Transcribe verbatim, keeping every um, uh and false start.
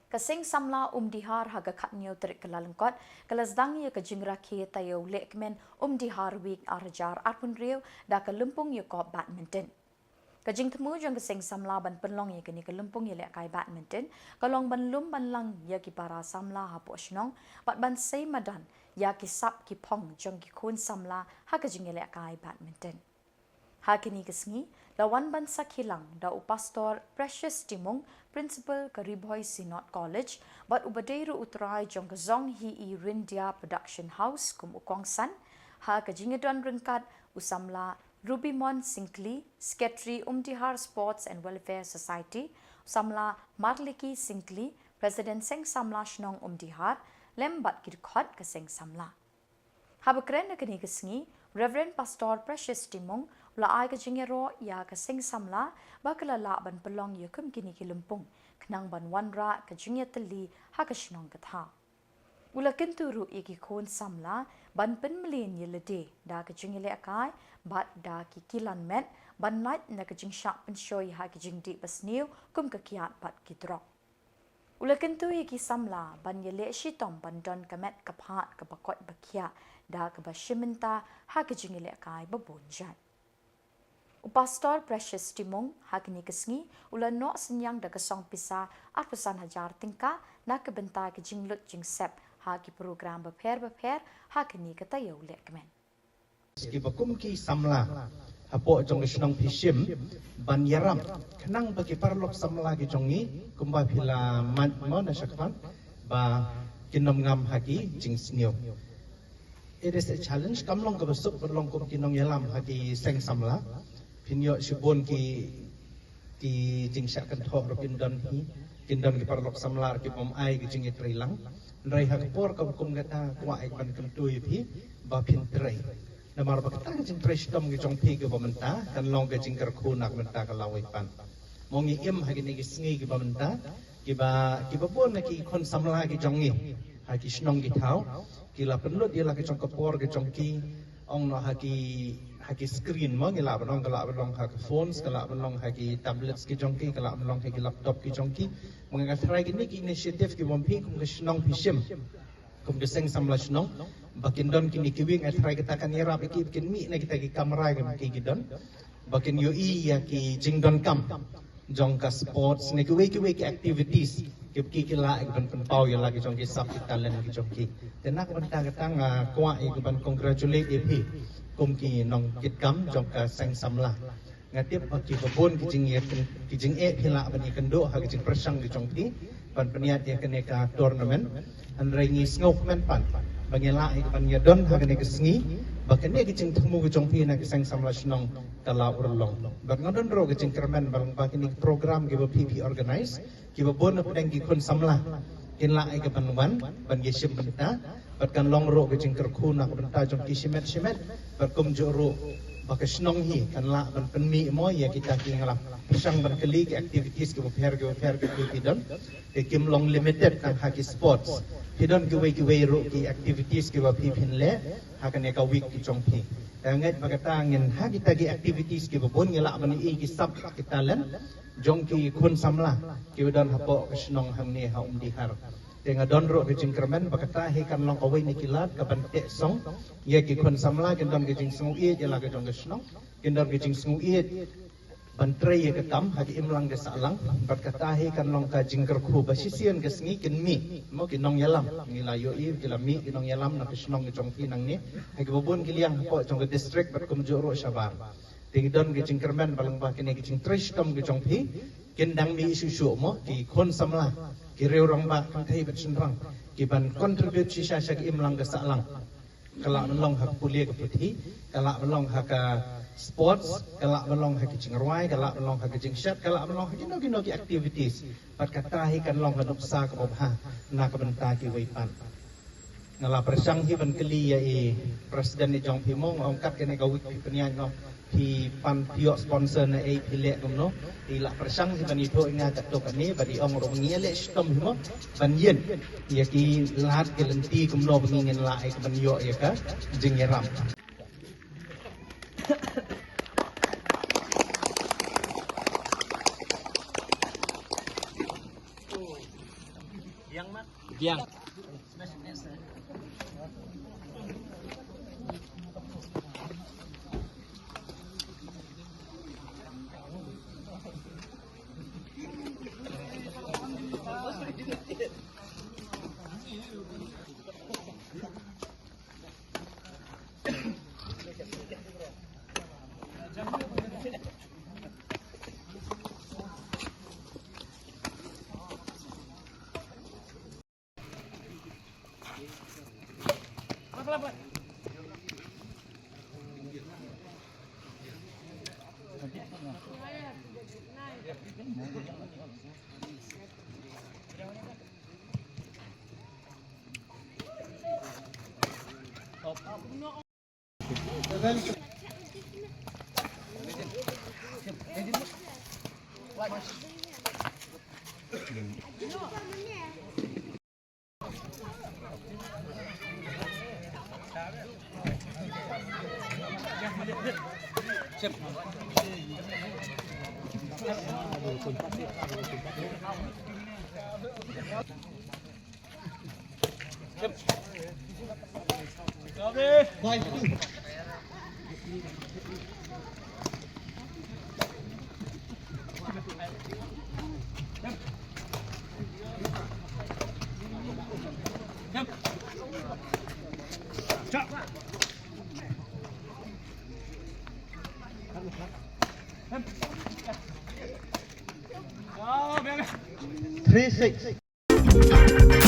Ka Seng Samla Umdihar ha ka khathynñiew tarik Kyllalyngkot ka la sdang ïa ka jingrakhe taïew lehkmen Umdihar Week ar hajar arphew hynriew da ka lympung ïakop badminton. Ka jingthmu jong ka Seng Samla ban pynlong ïa kane ka lympung ïalehkai badminton ka long ban lum ban lang ïa ki para samla hapoh shnong bad ban sei madan ïa ki sap ki phong jong ki khun samla ha ka jingïalehkai badminton. Ha kine ki sngi la wan ban sakhi lang da u Pastor Precious Timung, Principal ka Ri Bhoi Synod College bad uba dei ruh u trai jong ka Zong Hi I Ryndia Production House kum u kongsan. Ha ka jingïadon ryngkat u samla Rubimon Syngkli, Secretary Umdihar Sports and Welfare Society, u samla Marliki Syngkli, President Seng Samla Shnong Umdihar, lem bad ki dkhot ka Seng Samla. Haba kren ha kane ka sngi, Reverend Pastor Precious Timung u la ai ka jingïaroh ïa ka Seng Samla ba ka la lah ban pynlong ïa kum kine ki lympung khnang ban wanrah ka jingïatylli ha ka shnong ka thaw. U la kyntu ruh ïa ki khun samla ban pynmlien ïa lade da ka jingïalehkai bad da ki kilan met ban lait na ka jingshah pynshoi ha ki jingdih basniew kum ka kiad bad ki drok. U la kyntu ïa ki samla ban ïaleh shitom ban don ka met ka phad kaba koit ba khiah da kaba shim bynta ha ka jingïalehkai ba bun jait. U Pastor Precious Timung ha kane ka sngi u la noh synñiang da ka song pisa arphew san hajar tyngka na ka bynta ka jinglut jingsep ha ki program bapher bapher ha kane ka taïew lehkmen. Kiba kum ki samla hapoh jong ka shnong phi shim ban ïarap khnang ba ki paralok samla ki jong ngi kumba phi la mad mo na shakhmat ba kin ym ngam ha ki jingsniew. It is a challenge, kam long kaba suk ban long kum ki nongïalam ha ki seng samla. Phin ïoh shibun ki ki jingshah kynthoh ruh kin don hi, kin don ki paralok samla ruh ki bym ai ki jingïatreilang. Hynrei ha ka por kaba kum kata kwah ïa ka ban kyntu ïa phi ba phin trei. Namar ba kata ka jingtrei shitom ki jong phi kiba mynta kan long ka jingkyrkhu na ka bynta ka lawei pat. Mo ngi im ha kine ki sngi kiba mynta kiba kiba bun na ki khun samla ki jong ngi ha ki shnong ki thaw ki la pynlut ïa la ki jong ka por ki jong ki ong noh ha ki ha ki screen mo ngi lah ban ong ka lah ban long ha ki phones ka lah ban long ha ki tablets ki jong ki ka lah ban long ha ki laptop ki jong ki. Mo ngi nga tharai kine ki initiative ki bym phi kum ka shnong phi shim kum ka seng samla shnong ba kin don kine ki wing nga tharai kita kan ïarap ïa ki ba kin mih na kita ki kamra ki ki don ba kin ïohi ïa ki jingdonkam jong ka sports ne kiwei kiwei ki activities ki ki ki la ïa ban pynpaw ïa la ki jong ki sap ki talent ki jong ki. Te na ka bynta kata nga kwah ïa ban congratulate ïa phi kum ki nongkitkam jong ka seng samla. Nga tip ba kiba bun ki jing ki jingeh phi lah ban ïakynduh ha ki jingpyrshang ki jong phi ban pynïaid ïa kane ka tournament. Hynrei ngi sngewkmen pat ba ngi lah ïa ban ïadon ha kane ka sngi ba kane ka jingthmu ki jong phi na ka seng samla shnong ka la urlong. Bad nga don ruh ka jingkyrmen ba long ba kine ki program kiba phi phi organize kiba bun na pdeng ki khun samla kin lah ïa ka ban wan ban ïa shim bynta bad kan long ruh ka jingkyrkhu na ka bynta jong ki shimet shimet bad kumjuh ruh ba ka shnong hi kan lah ban pynmih mo ïa kita ki nga la pyrshang ban kylli ki activities kiba pher kiba pher ki ki don. Te kim long limited tang ha ki sports. Ki don kiwei kiwei ruh ki activities kiba phi phin leh ha kane ka week ki jong phi. Te ngeit ba kata ngin ha kita ki activities kiba bun ngi lah ban ïohi ki sap ki talent jong ki khun samla kiba don hapoh ka shnong hangne ha Umdihar. Te nga don ruh ka jingkyrmen ba kata hi kan long kawei na ki lad ka ban teh song ïa ki khun samla kin don ka jingsngew ïeit ïa la ka jong ka shnong kin don ka jingsngew ïeit ban trei ïa ka kam ha ka imlang ka sahlang. Bad kata hi kan long ka jingkyrkhu ba shisien ka sngi kin mih mo ki nongïalam ngi la ïohi ki la mih ki nongïalam na ka shnong ka jong ki nangne ha kiba bun ki liang hapoh jong ka district bad kumjuh ruh shabar. Te ngi don ka jingkyrmen ba lang ba kine ki jingtrei shitom ki jong phi kin dang mih shuh shuh mo ki khun samla ki riew rangbah kynthei bad shynrang ki ban contribute shisha sha ka imlang ka sahlang. Ka lah ban long ha ka pule ka puthi ka lah ban long ha ka sports ka lah ban long ha ka jingrwai ka lah ban long ha ka jingshat ka lah ban long ha kino kino ki activities. Bad kata hi kan long ha nuksa kaba bha na ka bynta kiwei pat. Nga la pyrshang hi ban kylli ïa i president i jong phi mo nga ong kat kane ka week phi pynïaid noh phi pan phi ïoh sponsor na ei phi leh kumno. I la pyrshang hi ban ïathuh ïa nga katto katne bad i ong ruh ba ngi ïaleh shitom hi mo ban ïeng ïa ki lad ki lynti kumno ba ngi ngin lah ïa ka ban ïoh ïa ka jingïarap. Yang. Three six.